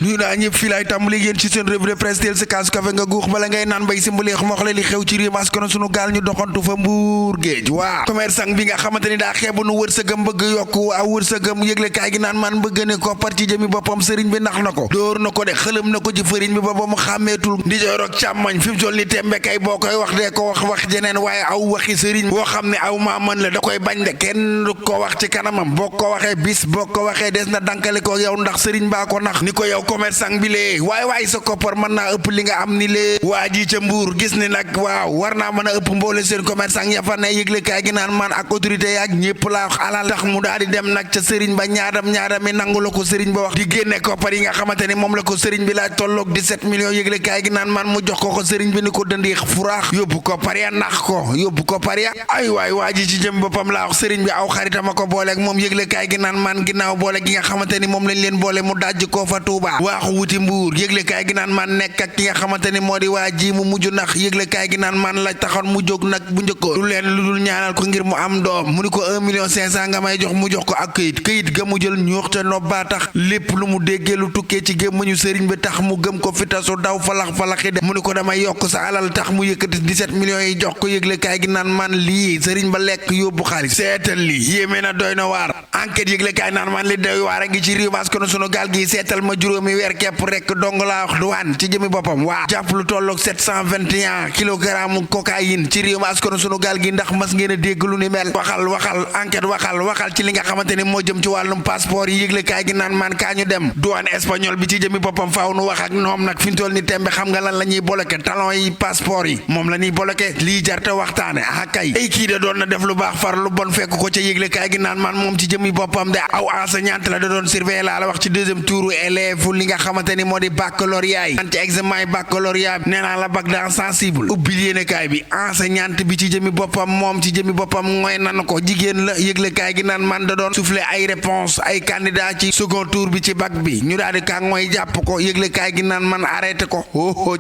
nuyu naa ñëpp fii laay tàmbali yéen ci seen revue de presse teel sa kaasu kafe nga guux bala ngay naan bay si mbuleex moo xale li xew ci réew askan sunu gaal ñu doxantu fa Mbuur géej waaw commerçant bi nga xamante ni daa xeebu nu wërsëgam bëgg yokku aw wërsëgam yëgle kaay gi naan man bëgg ne ko par ci jëmi boppam sëriñ bi nax na ko dóor na ko de xëlëm na ko ci fëriñ bi ba mu xàmmeetul ndijoor ak càmmoñ fi mu toll ni tembe kay boo koy wax dee ko wax jeneen waaye aw waxi sëriñ boo xam ne aw maa mën la da koy bañ de kenn du ko wax ci kanamam boo ko waxee bis boo ko waxee des na dankale ko yow ndax sëriñ baa ko nax ni ko yow commerçant bi lee waay sa koppar mën naa ëpp li nga am ni lee waa ji ca Mbuur gis ni nag waaw war naa mën a ëpp mboole seen commerçant ya fa ne yëgle kaay gi naan man ak autorité yaak ñépp laa wax alal tax mu daal di dem nag ca sëriñ ba ñaadami nangu la ko sëriñ ba wax di génne koppar yi nga xamante ni moom la ko sëriñ bi laaj tolloog 17 millions yëgle kaay gi naan man mu jox ko sëriñ bi ni ko dëndi furaax yóbbu koppar ya nax ko yóbbu koppar ya ay waay waa ji ci jëm boppam laa wax sëriñ bi aw xaritama ko booleeg moom yëgle kaay gi naan man ginnaaw boole gi nga xamante ni moom lañ leen boole mu dajj ko fa Tuuba waaxu wuti Mbuur yëgle kaay gi naan man nekk ak ki nga xamante ni moo di waa ji mu mujj nax yëgle kaay gi naan man la taxoon mu jóg nag bu njëkkoon lu leen lu dul ñaanal ko ngir mu am doom mu ni ko 1,5 million nga may jox mu jox ko ak këyit ga mu jël ñuux te nobbaa tax lépp lu mu déggee lu tukkee ci gémmañu sëriñ bi tax mu gëm ko fitasu daw falaxi de mu ni ko damay yokk sa alal tax mu yëkkati 17 millions yi jox ko yëgle kaay gi naan man lii sëriñ ba lekk yóbbu xaalis seetal lii yéeme na doy na waar enquête yëgle kaay naan man li doy waar a ngi ci réew mas kono sunu gaal gi seetal ma juróomi weer kepp rek dong laa wax duwaan ci jëmi boppam waa jàpp lu tolloog 721 kilogramme cocaïne ci réew mas kono sunu gaal gi ndax mas ngeen a dégg lu ni mel waxal enquête waxal ci li nga xamante ni moo jëm ci wàllum passeport yi yëgle kaay gi naan man kaa ñu dem douane espagnol bi ci jëmi boppam faaw nu wax ak ñoom nag fi ñu toll ni tembe xam nga lan la ñuy bloqué talon yi passeport yi moom la ñuy bloqué lii jarte waxtaane kay ay kii de doon na def lu baax far lu bon fekk ko ca yëgle kaay gi naan man moom ci jëmi boppam de aw enseignante la da doon surveiller laa la wax ci deuxième tour élève li nga xamante ni moo di baccalauréat yi man ci examen yi baccalauréat nee naa la bac dans sensible ubbil yéene kaay bi enseignante bi ci jëmi boppam moom ci jëmi boppam mooy nan ko jigéen la yëgle kaay gi naan man da doon souffler ay réponse ay candidat ci second tour bi ci bac bi ñu daal di kaa mooy jàpp ko yëgle kaay gi naan man arrêté ko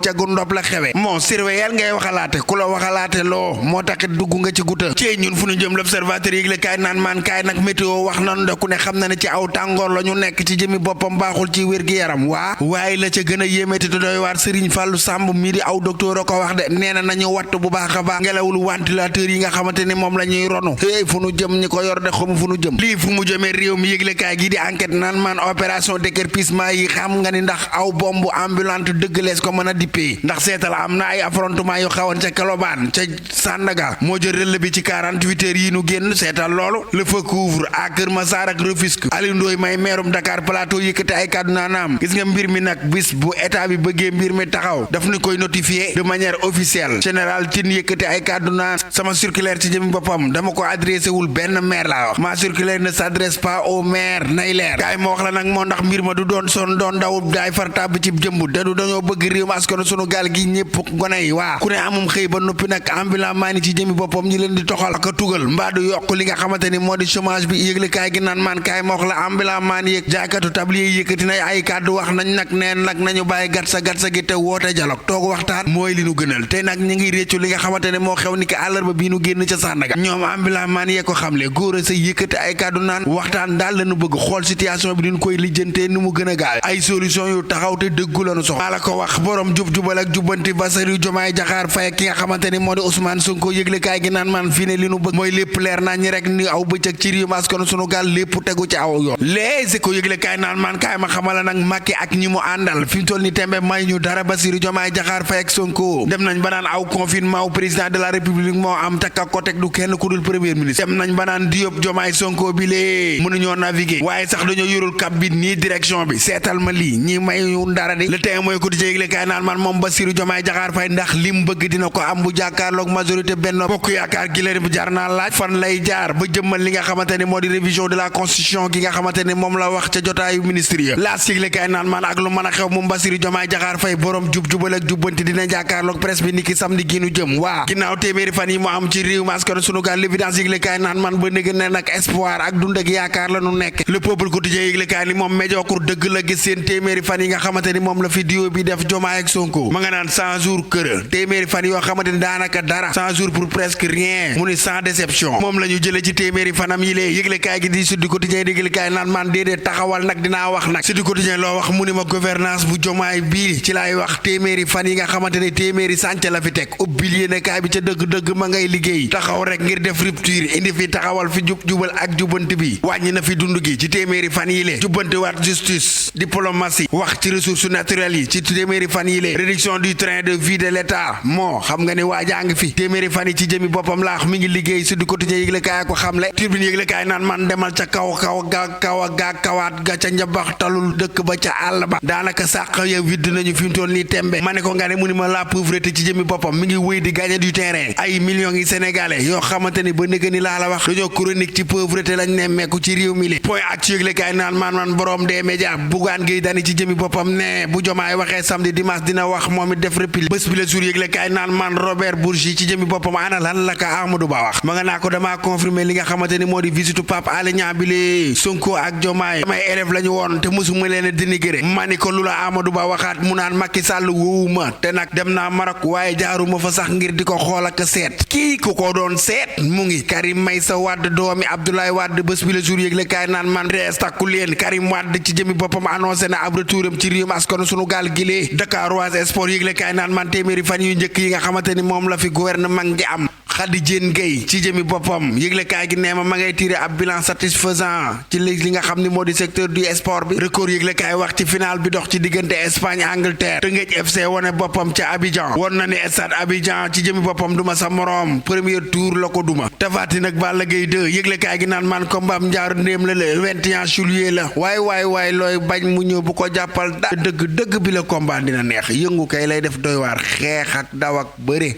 ca gu ndob la xewe moo surveiller ngay waxalaate ku la waxalaate loo moo taxit dugg nga ci guta ci ñun fu ñu jëm l'observateur yëgle kaay naan man kaay nag météo wax nan de ku ne xam na ne ci aw tàngoor la ñu nekk ci jëmi boppam baaxul ci wér-gi-yaram waaye la ca gën a yéemete te doy waar Serigne Fallou Samb mii di aw docteur a ko wax de nee na nañu watt bu baax a baax ngelawul ventilateur yi nga xamante ni moom la ñuy ronu fu nu jëm ñi ko yor de xamu fu nu jëm lii fu mu jëmee réew mi yëgle kaay gi di enquête naan man opération déguerpissement yi xam nga ni ndax aw bombu ambulante dëgg lees ko mën a dippee ndax seetal am na ay affrontement yu xawoon ca Colobane ca Sandaga moo jël relais bi ci 48 heures yi nu génn seetal loolu le feu couvre à Kër Massar ak Rufisque Aliou Ndoye may meerum Dakar Plateau yëkkati ay kàddu naanaam gis nga mbir mi nag bis bu état bi bëggee mbir mi taxaw daf ni koy notifier de manière officielle général Tine yëkkati ay kàddu naan sama circulaire ci jëmi boppam dama ko adressé wul benn maire laa wax ma circulaire ne s'adresse pas au maire nay leer gaay moo wax la nag moo ndax mbir ma du doon son doon daw daay farta bi ci jëmbu dadu dañoo bëgg réew askan sunu gaal gi ñëpp gone yi waa ku ne amum xëy ba noppi nag ambulant maa ni ci jëmi boppam ñi leen di toxal ak a tugal mbaa du yokk li nga xamante ni moo di chômage bi yëgle kaay gi naan maan kaay moo wax la ambulant maa ni yëg jaaykatu tablier yi yëkkati na ay kàddu wax nañ nag neen nag nañu bàyyi gatsa gi te woote dialogue toog waxtaan mooy li nu gënal te nag ñi ngi réccu li nga xamante ne moo xew ni ki àllarba bii nu génn ca Sandaga ñoom ambulant maan yee ko xamle góor a sa yëkkati ay kàddu naan waxtaan daal lañu bëgg xool situation bi duñ koy lijjantee ni mu gën a gaaw ay solution yu taxaw te dëggu lañu soxla maa la ko wax borom jub-jubal ak jubbanti Bassirou Diomaye Diakhar Faye ki nga xamante ni moo di Ousmane Sonko yëgle kaay gi naan man fii ne li nu bëgg mooy lépp leer naa ñi rek ni aw bëccëg ci réew askan sunu gaal lépp tegu ci aw yoon léegi ko yëgle kaay naan man kaay ma xamala nag Macky ak ñi mu àndal fi mu toll ni tembe may ñu dara Bassirou Diomaye Diakhar Faye ak Sonko dem nañ ba naan aw confinement au président de la république moo am takka ko teg du kenn ku dul premier ministre dem nañ ba naan Diop Diomaye Sonko bi lee mënuñoo naviguer waaye sax dañoo yorul cap bi nii direction bi seetal ma lii ñi may ñu dara de le temps mooy ko di yëgle kaay naan man moom Bassirou Diomaye Diakhar Faye ndax lim bëgg dina ko am bu jàkkaarloog majorité benn bokk yaakaar gi leen bi jar naa laaj fan lay jaar ba jëmmal li nga xamante ne moo di révision de la constitution gi nga xamante ne moom la wax ca jotaayu ministre ya laas yëgle kaay naan man ak lu mën a xew moom Bassirou Diomaye Diakhar Faye borom jub-jubal ak jubbanti dina jàkkaarloog presse bi niki samedi gi nu jëm waa ginnaaw téeméeri fan yi mu am ci réew mi askan sunu gaal l'évidence yëgle kaay naan man ba nëgg ne nag espoir ak dund ak yaakaar la nu nekk le peuple quotidien yëgle kaay ni moom médiocre dëgg la gis seen téeméeri fan yi nga xamante ni moom la fi diwo bi def Diomaye ak Sonko ma nga naan 100 jours kër téeméeri fan yoo xamante ni daanaka dara 100 jours pour presque rien mu ni sans déception moom la ñu jëlee ci téeméeri fanam yi lee yëgle kaay gi di Sud Quotidien yëgle kaay naan man déedéet taxawal nag dinaa wax nag Sud Quotidien loo wax mu ni ma gouvernance bu jomaay bii ci laay wax téeméeri fan yi nga xamante ne téeméeri sànc la fi teg ubbil yéenekaay bi ca dëgg-dëgg ma ngay liggéey taxaw rek ngir def rupture indi fi taxawal fi jubal ak jubbante bi wàññi na fi dund gi ci téeméeri fan yi le jubbante waat justice diplomatie wax ci ressources naturelles yi ci téeméeri fan yi le réduction du train de vie de l'État moo xam nga ne waajaa ngi fi téeméeri fan yi ci jëmi boppam laax mi ngi liggéey Sud Quotidien yëglekaay ko xamle Tribune yëglekaay naan man demal ca kawaat ga ca njabaxtalul dëkk ba ca àll ba daanaka sàq ya widd nañu fi mu toll nii tembe ma ne ko nga ne mu ni ma la pauvreté ci jëmi boppam mi ngi wéy di gagner du terrain ay millions yi sénégalais yoo xamante ni ba nëgë ni laa la wax dañoo chronique ci pauvreté lañ nemmeeku ci réew mi li point ak ci yëglekaay naan man borom des médias Bougane Gueye Dany ci jëmi boppam ne bu jomaay waxee samedi dimanche dina wax moom it def repli bés bi la jour yëglekaay naan man Robert Bourgi ci jëmi boppam ana lan la ka Amadou Ba wax ma nga naa ko damaa confirmer li nga xamante ni moo di visite Pape Alé Niang bi li Sonko ak jomaay samay élève lañu woon te mosuma leen a dénigré ma ni ko lu la Amadou Ba waxaat mu naan Macky Sall wóowuma te nag dem naa Maroc waaye jaaruma fa sax ngir di ko xool ak seet kii ku ko doon seet mu ngi Karim Meïssa Wade doomi Abdoulaye Wade bés bi la jour yëgle kaay naan man rees takku leen Karim Wade ci jëmi boppam annoncé na ab retouram ci réewum askanu sunu gaal gilee Dakaroise Sport yëgle kaay naan man téeméeri fan yu njëkk yi nga xamante ni moom la fi gouvernement gi am Khady Diène Gaye ci jëmi boppam yëglekaay gi nee ma ngay tiré ab bilan satisfaisant ci li nga xam ni moo di secteur du sport bi record yëglekaay wax ci final bi dox ci diggante Espagne Angleterre Teungueth FC wone boppam ca Abidjan won na ni stade Abidjan ci jëmi boppam duma sa moroom premier tour la ko duma Tapha Tine ak Balla Gaye 2 yëglekaay gi naan man combat njaaru ndéem la le 21 juillet la waay looy bañ mu ñëw bu ko jàppal da dëgg bi la combat dina neex yëngu kay lay def doy waar xeex ak daw ak bëre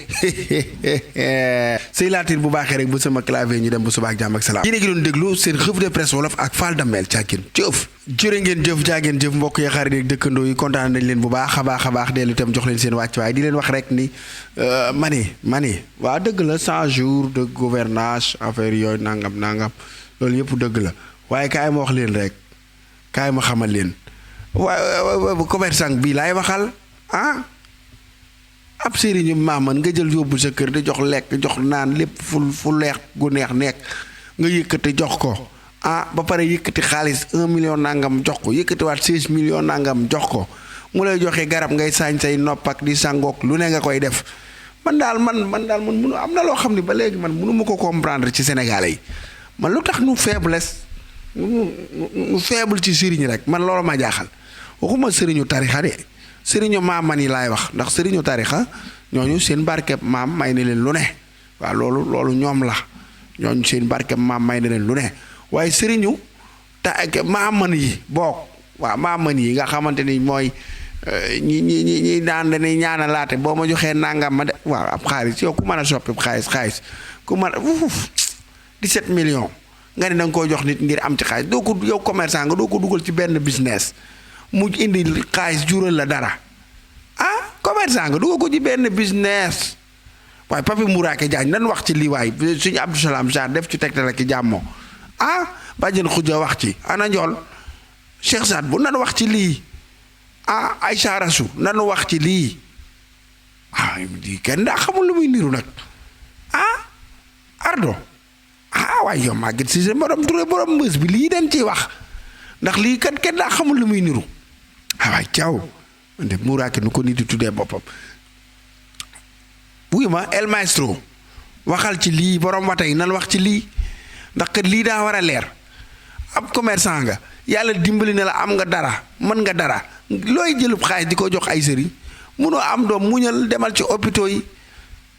sëy laatin bu baaxee rek bu sama clavier ñu dem bu subaak jàmm ak salaam yéen a ngi doon déglu seen revue de presse wolof ak Fall Damel càkkin jëf jërë ngeen jëf jaageen jëf mbokk yi xarit yi dëkkandoo yi kontaan nañ leen bu baax a baax dellu itam jox leen seen wàccuwaay di leen wax rek ni mani waa dëgg la 100 jours de gouvernance affaire yooyu nangam loolu yëpp dëgg la waaye kaay ma wax leen rek kaay ma xamal leen waaye commerçant bii laay waxal ab sëriñu maaman nga jël yóbbu sa kër di jox lekk jox naan lépp fu leex gu neex nekk nga yëkkati jox ko ba pare yëkkati xaalis 1 million nangam jox ko yëkkatiwaat 16 millions nangam jox ko mu lay joxe garab ngay saañ say nopp ak di sangook lu ne nga koy def man daal man munu am na loo xam ne ba léegi man munu ma ko comprendre ci Sénégalais yi man lu tax nu faiblesse nu faible ci sëriñ rek man loolu ma jaaxal waxuma sëriñu tarixa de sëriñu maaman yi laay wax ndax sëriñu tarixa ñooñu seen barkeb maam may na leen lu ne waaw loolu ñoom la ñooñu seen barkeb maam may na leen lu ne waaye sëriñu maaman yi boog waaw maaman yi nga xamante ni mooy ñi daan dañuy ñaanalaate boo ma joxee nangam ma de waaw ab xaalis yow ku mën a soppi xaalis ku mën a 17 millions nga ne da nga koo jox nit ngir am ci xaalis doo ko yow commerçant nga doo ko dugal ci benn business mu indi xaalis jural la dara commerçant nga dugal ko ci benn business waaye Pape Mourake Diagne nan wax ci lii waay suñu Abdou Salam Sarr def ci tegtal ak jàmmoo bàjjen Khoudia wax ci ana njool Cheikh Saad bu nan wax ci lii Aïcha Rassou nan wax ci lii di kenn daa xamul lu muy niru nag ardo waaye yow maa gën si sa borom Touré borom mbës bi lii den ciy wax ndax lii kat kenn daa xamul lu muy niru waay caw de Mourake nu ko nit di tuddee boppam wuy ma El Maestro waxal ci lii borom wata yi nan wax ci lii ndax kat lii daa war a leer ab commerçant nga yàlla dimbali na la am nga dara mën nga dara looy jëlub xaalis di ko jox ay sëriñ munoo am doom muñal demal ci hôpitaux yi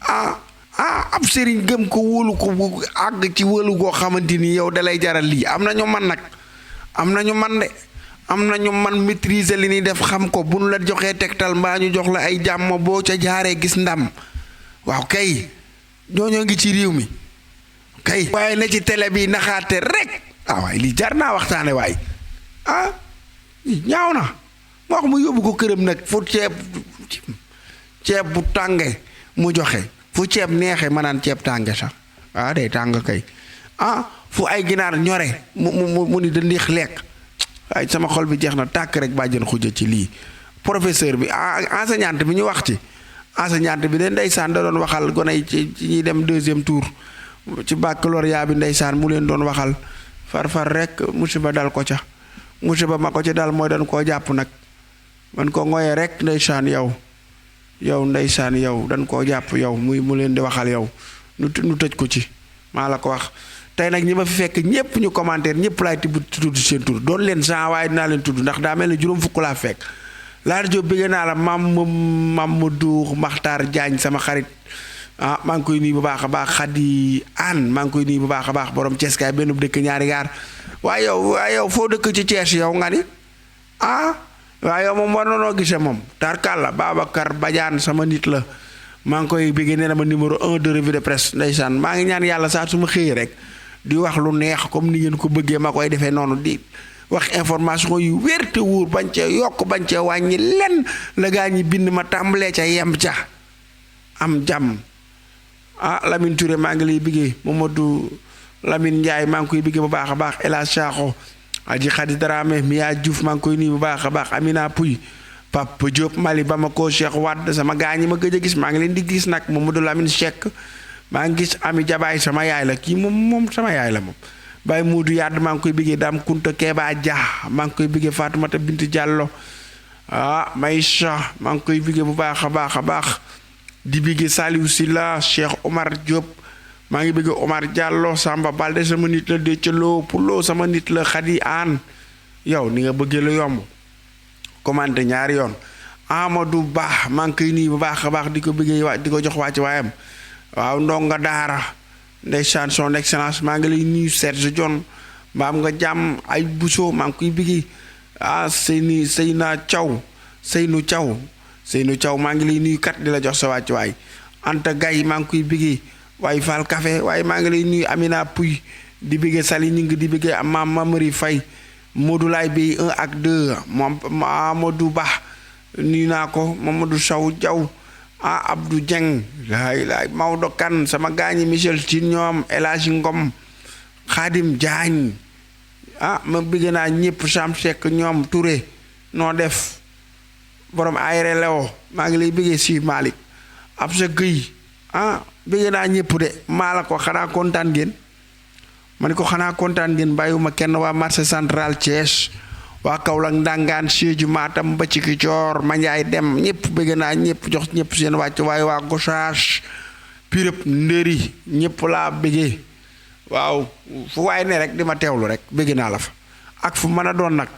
ab sëriñ gëm ko wóolu ko àgg ci wóolu goo xamante ni yow dalay jaral lii am na ñu man nag am na ñu man de am na ñu man maîtriser li ñuy def xam ko bu nu la joxee tegtal mbaa ñu jox la ay jàmm boo ca jaaree gis ndam waaw kay ñooñoo ngi ci réew mi kay waaye na ci télé bi naxaate rek waaye lii jar naa waxtaane waay ñaaw na moo wax mu yóbbu ko këram nag fu ceeb bu tànge mu joxe fu ceeb neexe ma naan ceeb tànge sax day tàng kay fu ay ginaar ñore mu ni da ndiix lekk waaye sama xol bi jeex na tàkk rek bàjjen Khoudia ci lii professeur bi enseignante bi ñu wax ci enseignante bi de ndeysaan da doon waxal gone yi ci ñuy dem 2e tour ci baccalauréat bi ndeysaan mu leen doon waxal far rek musiba dal ko ca musiba ma ko ci dal mooy dañ koo jàpp nag man ko ngoyee rek ndeysaan yow ndeysaan yow dañ koo jàpp yow mu leen di waxal yow nu tëj ko ci maa la ko wax tey nag ñi ma fi fekk ñëpp ñu commentaire ñëpp laay tudd seen tur doon leen sans waaye dinaa leen tudd ndax daa mel ne juróom fukk laa fekk Laar Jóob bëgg naa la Mamadou Maxtaar Jaañ sama xarit maa ngi koy nuyu bu baax a baax Xadi Aan maa ngi koy nuyu bu baax a baax borom Cees kaay benn dëkk ñaari gaar waaye yow foo dëkk ci Cees yow nga ni waaye yow moom war na noo gisee moom tarkalla Babacar Badiane sama nit la maa ngi koy bëgg nee na ma numéro 1 de revue de presse ndeysaan maa ngi ñaan yàlla saa su ma xëyee rek di wax lu neex comme ni ngeen ko bëggee ma koy defee noonu di wax information yu wér te wóor bañ cee yokk bañ cee wàññi lenn la gaa ñi bind ma tàmbalee ca yem ca am jàmm Lamine Touré maa ngi lay bëggee Mamadou Lamine Ndiaye maa ngi koy bëggee bu baax a baax El Hadj Sakho Aji Khady Dramé Mia Diouf maa ngi koy nuyu bu baax a baax Amina Pouy Papa Diop Mali Bamako Cheikh Wade sama gaa ñi ma gëj a gis maa ngi leen di gis nag Mamadou Lamine Cheikh maa ngi gis Ami Jabaay sama yaay la kii moom sama yaay la moom Baye Modou Yadd maa ngi koy bëggee Dame Kunta Keba Dia maa ngi koy bëggee Fatoumata Bintu Diallo Maïcha maa ngi koy bëggee bu baax a baax di bëggee Saliou Silla Cheikh Omar Diop maa ngi bëggee Omar Diallo Samba Balde sama nit la Déthialo Pulo sama nit la Khady Anne yow ni nga bëggee lu yomb commenté ñaari yoon Amadou Ba maa ngi koy nuyu bu baax a baax di ko bëggee di ko jox wàcc waayam waaw ndonga daara ndeysaan son excellence maa ngi lay nuyu Serge John mbaam nga jàmm ay Bousso maa ngi koy bëggee Seynou Thiaw maa ngi lay nuyu kat di la jox sa wàcc waay Anta Gaye maa ngi koy bëggee waaye Fall Café waaye maa ngi lay nuyu Amina Pouy di bëggee Sali ñi ngi di bëggee Mamari Faye Modou Lay Bey 1 ak 2 moom Amadou Ba nuyu naa ko Mamadou Sow Diaw Abdou Dieng laay Maodo Kane sama gaañi Michel Tine ñoom El Hadji Ngom Khadim Diagne ma bëgg naa ñëpp Sam Seck ñoom Touré noo def borom ayre lewo maa ngi lay bëggee si Malick ab sa këy bëgg naa ñëpp de maa la ko xanaa kontaan ngeen ma ne ko xanaa kontaan ngeen bàyyiwuma kenn waa marché central Thiès waa Kaolack Ndangaan Sédhiou Matam ba ci Kicoor Mandiaye dem ñëpp bëgg naa ñëpp jox ñëpp seen wàcc waaye waa Gossas Pirep Ndëri ñëpp laa bëggee waaw fu waay ne rek di ma teewlu rek bëgg naa la fa ak fu mën a doon nag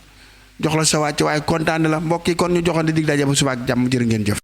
jox la sa wàcc waaye kontaan la mbokk yi kon ñu joxante dig daje ba suba ak jàmm jërë ngeen jëf